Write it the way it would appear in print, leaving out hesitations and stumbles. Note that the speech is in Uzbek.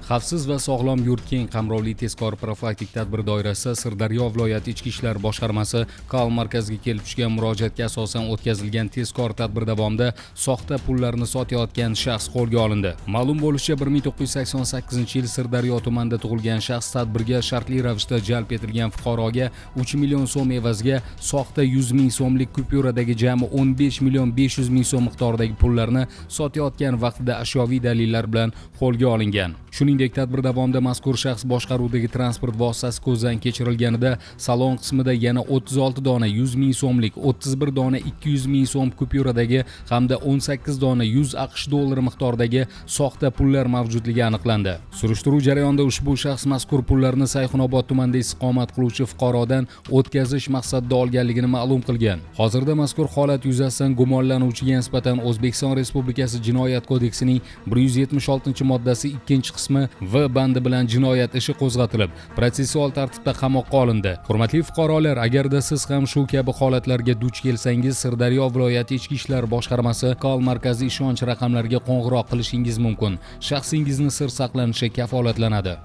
Xavfsiz va sog'lom yurt keng qamrovli tezkor profilaktik tadbir doirasida Sirdaryo viloyati Ichki ishlar boshqarmasi Call markaziga kelib tushgan murojaatga asosan o'tkazilgan tezkor tadbir davomida soxta pullarni sotayotgan shaxs qo'lga olindi. Ma'lum bo'lishicha, 1988-yil Sirdaryo tumanida tug'ilgan shaxs tadbirga shartli ravishda jalb etilgan fuqaroga 3 million so'm evaziga soxta 100 ming so'mlik kupyuradagi jami 15 million 500 ming so'm miqdoridagi pullarni sotayotgan vaqtida ashyoviy dalillar bilan qo'lga olingan. Shuningdek, tadbir davomida mazkur shaxs boshqaruvidagi transport vositasi ko'zdan kechirilganida salon qismida yana 36 dona 100 ming so'mlik, 31 dona 200 ming so'm kupyuradagi hamda 18 dona 100 AQSh dollari miqdoridagi soxta pullar mavjudligi aniqlandi. Surishtiruv jarayonida ushbu shaxs mazkur pullarni Sayxunobod tumanida istiqomat qiluvchi fuqarodan o'tkazish maqsadida olganligini ma'lum qilgan. Hozirda mazkur holat yuzasidan gumonlanuvchiga nisbatan O'zbekiston Respublikasi Jinoyat kodeksining 176-moddasi 2-qismi V bandi bilan jinoyat ishi qo'zg'atilib, protsessual tartibda qamoqqa olindi. Hurmatli fuqarolar, agarda siz ham shu kabi holatlarga duch kelsangiz, Sirdaryo viloyati Ichki ishlar boshqarmasi Call markazi ishonch raqamlariga qo'ng'iroq qilishingiz mumkin. Shaxsingizni sir saqlanishi kafolatlanadi.